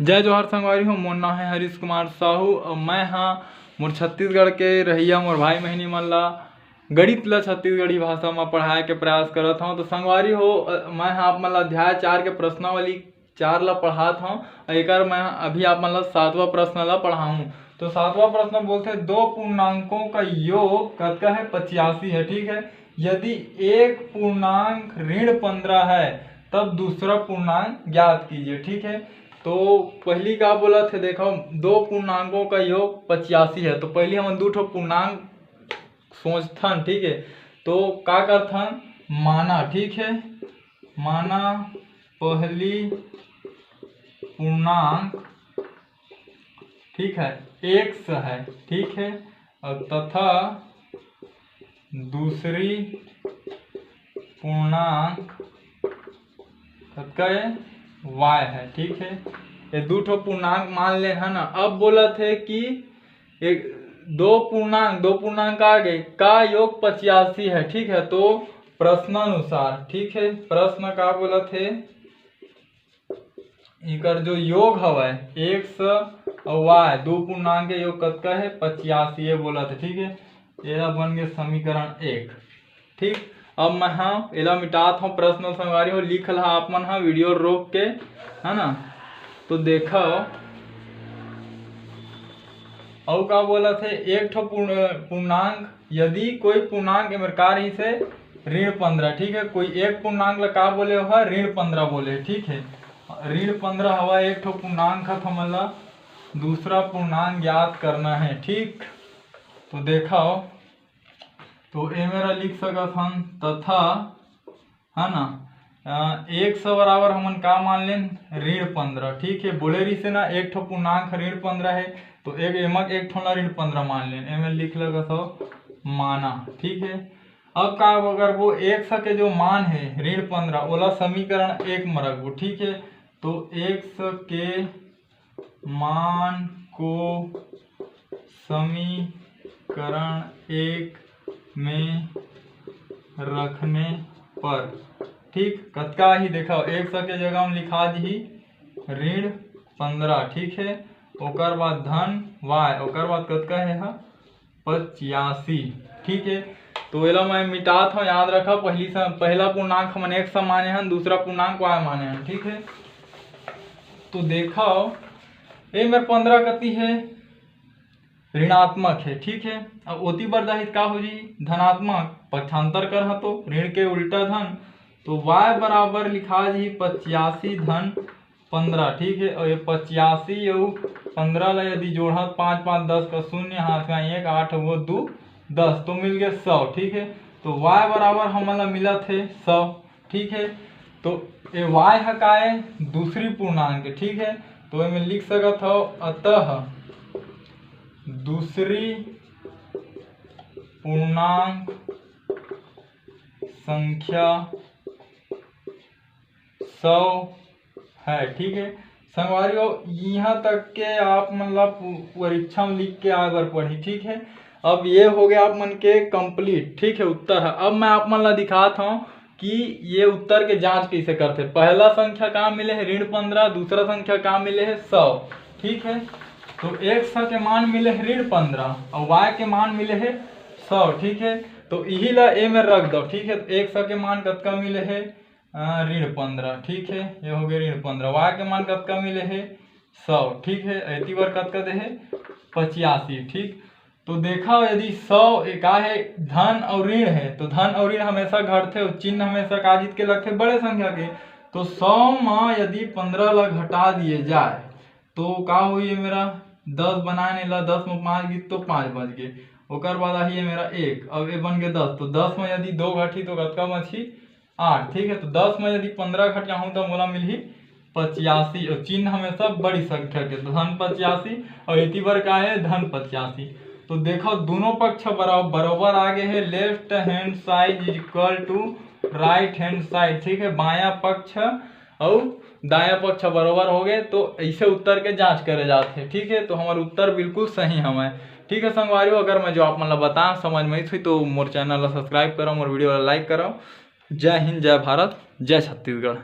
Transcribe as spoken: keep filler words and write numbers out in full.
जय जोहार संगवारी हो, मोर नाम है हरीश कुमार साहू। अउ मैं हाँ मोर छत्तीसगढ़ के रहइया मोर भाई बहिनी मन ला गणित ला छत्तीसगढ़ी भाषा में पढ़ाए के प्रयास करत हूँ। तो संगवारी हो, अ, मैं हाँ आप मन ला अध्याय चार के प्रश्नावली चार ला पढ़ात हूँ। एकर मैं अभी आप मन ला सातवां प्रश्न ला पढ़ाऊँ। तो सातवां प्रश्न बोलथे, दो पूर्णांकों का योग कतका है? पचासी है। ठीक है, यदि एक पूर्णांक ऋण पंद्रह है, तब दूसरा पूर्णांक ज्ञात कीजिए। ठीक है, तो पहली का बोलत हे, देखो, दो पूर्णांकों का योग पचासी है। तो पहली हमन दू ठो पूर्णांक सोचथन। ठीक है, तो का करथन? माना। ठीक है, माना पहली पूर्णांक, ठीक है, एक्स है। ठीक है, और तथा दूसरी पूर्णांक कतका है? वाई है। ठीक है, ये दू ठो पूर्णांक मान ले है ना। अब बोलत हे कि एक दो पूर्णांक, दो पूर्णांक आ गए, का योग पचासी है। ठीक है, तो प्रश्नानुसार, ठीक है, प्रश्न का बोलत हे, इकर जो योग हवय एक्स अउ वाई, दो पूर्णांक के योग कतका है? पचासी, ये बोलत हे। ठीक है, एला बन गए समीकरण एक। ठीक, अब मैं हाँ एला मिटात हूँ प्रश्न संगवारी हो, लिख ला आप मन हा वीडियो रोक के, है ना। तो देखो, अउ का बोलत हे, एक ठो पूर्ण-, पूर्णांक, यदि कोई पूर्णांक, एमेर का रहिस हे? ऋण पंद्रह। ठीक है, कोई एक पूर्णांक ला का बोले हो? ऋण पंद्रह बोले। ठीक है, ऋण पंद्रह हवा एक ठो पूर्णांक है, तो हमन ला दूसरा पूर्णांक ज्ञात करना है। ठीक, तो देखो, तो ए मेरा लिख सकत हन तथा, है ना, अ, एक्स बराबर हमन का मान लेन? ऋण पंद्रह। ठीक है, बोले रहिस हे ना, एक ठो पूर्णांक ऋण पंद्रह है, तो एक एमक एक ठो ला ऋण पंद्रह मान लेन, एमे लिख लगा सब माना। ठीक है, अब का, अगर वो एक्स के जो मान है ऋण पंद्रह, ओला समीकरण एक में रखबो। ठीक है, तो एक्स के मान को समीकरण एक में रखने पर, ठीक, कतका ही देखो, एक्स के जगह हम लिखा दी ऋण पंद्रह। ठीक है, ओकर बाद धन वाई, ओकर बाद कतका है हा? पचासी। ठीक है, तो एला मैं मिटात हूँ, याद रखा, पहली से, पहला पूर्णांक हमन एक्स माने हन, दूसरा पूर्णांक वाई माने हन। ठीक है, तो देखो, ए मेर पंद्रह कति है? ऋणात्मक है। ठीक है, अब ओती बर जाही त का हो जी? धनात्मक, पक्षांतर कर हा तो ऋण के उल्टा धन, तो वाई बराबर लिखा जी पचासी धन पंद्रह। ठीक है, और ये पचासी अउ पंद्रह ला यदि जोड़त, पाँच पाँच दस का शून्य, हाथ में एक, आठ वो दो, दस, तो मिल गया सौ। ठीक है, तो वाई बराबर हमन ला मिलत है सौ। ठीक है, तो ए वाई ह का है? दूसरी पूर्णांक। ठीक है, तो एमे लिख सकत हो, अतः दूसरी पूर्णांक संख्या सौ है। ठीक है संगवारी हो, यहाँ तक के आप मन ला पु-, परीक्षा में लिख के आए बर पड़ही। ठीक है, अब ये हो गया आप मन के कंप्लीट। ठीक है, उत्तर है। अब मैं आप मन ला दिखात हूँ कि ये उत्तर के जांच कैसे करथे। पहला संख्या का मिले है ऋण पंद्रह, दूसरा संख्या का मिले है सौ। ठीक है, तो एक्स के मान मिले है ऋण पंद्रह और वाई के मान मिले है सौ। ठीक है, तो यही ला ए में रख दो। ठीक है, तो एक्स के मान कतका मिले है? अ, ऋण पंद्रह। ठीक है, ये हो गया ऋण पंद्रह। वाई के मान कतका मिले है? सौ। ठीक है, एती बर कतका दे है? पचासी। ठीक, तो देखा, यदि सौ ए का है, धन और ऋण है, तो धन और ऋण हमेशा घटथे और चिन्ह हमेशा का जीत के लगथे? बड़े संख्या के। तो सौ में यदि पंद्रह ला घटा दिए जाए तो का होई? ये मेरा दस बनाए ने ला, दस में पाँच गिस तो पाँच बच गए, ओकर बाद आही ये मेरा एक, अब ये बन गए दस, तो दस में यदि दो घटही तो कतका बचही? आठ। ठीक है, तो दस में यदि पंद्रह घट जाहूँ तो मोला मिलही पचासी, और चिन्ह हमेशा बड़ी संख्या के, तो धन पचासी, और एती बर का है? धन पचासी। तो देखो, दोनों पक्ष बरा-, बरोबर आ गए हैं। Left hand side is equal to right hand side। ठीक है, बायां पक्ष और दायां पक्ष बरोबर हो गए, तो ऐसे उत्तर के जांच करे जाते हैं। ठीक है, तो हमारे उत्तर बिल्कुल सही हमें। ठीक है संगवारी हो, अगर मैं जो आप मन ला बताएं समझ में आई हुई तो मोर चैनल ला सब्सक्राइब करो, मोर वीडियो ला लाइक करो। जय हिंद, जय भारत, जय छत्तीसगढ़।